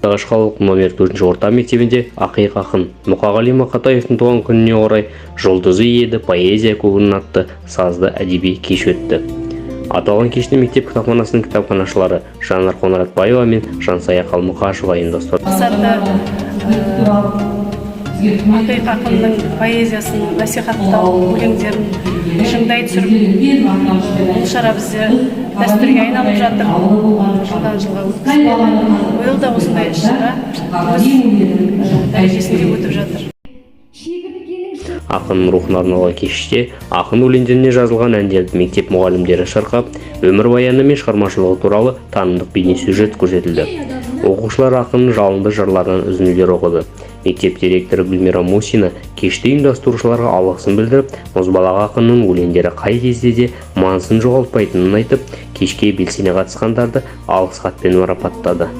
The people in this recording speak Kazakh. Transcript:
Қандыағаш қалалық номер 4 орта мектебінде ақиық ақын Мұқағали Мақатаевтың туған күніне орай «Жұлдызы еді поэзия көгінің» атты сазды әдеби кеш өтті. Аталған кешті мектеп кітапханасының кітапханашылары Жанар Қоңыратбаева мен Жансая Қалмұқашева ұйымдастырды. Мақсаты ақиық ақынның поэзиясын насихаттау, өлеңдерін шыңдай түсіріп, бұл шара бізде дәстүрге айналып жатыр, жылдан жылға өткізіледі. Биыл да осындай іс шара өз дәрежесінде өтіп жатыр. Ақынның рухына арналған кеште ақын өлеңдеріне жазылған әндерді мектеп мұғалімдері шырқап, өмірбаяны мен шығармашылығы туралы танымдық бейнесюжет көрсетілді. Оқушылар ақынның жалынды жырларынан үзінділер оқыды. Мектеп директоры Гүлмира Мусина кешті ұйымдастырушыларға алғысын білдіріп, мұзбалақ ақынның өлеңдері қай кезде де маңызын жоғалтпайтынын айтып, кешке белсене қатысқандарды алғыс хатпен марапаттады.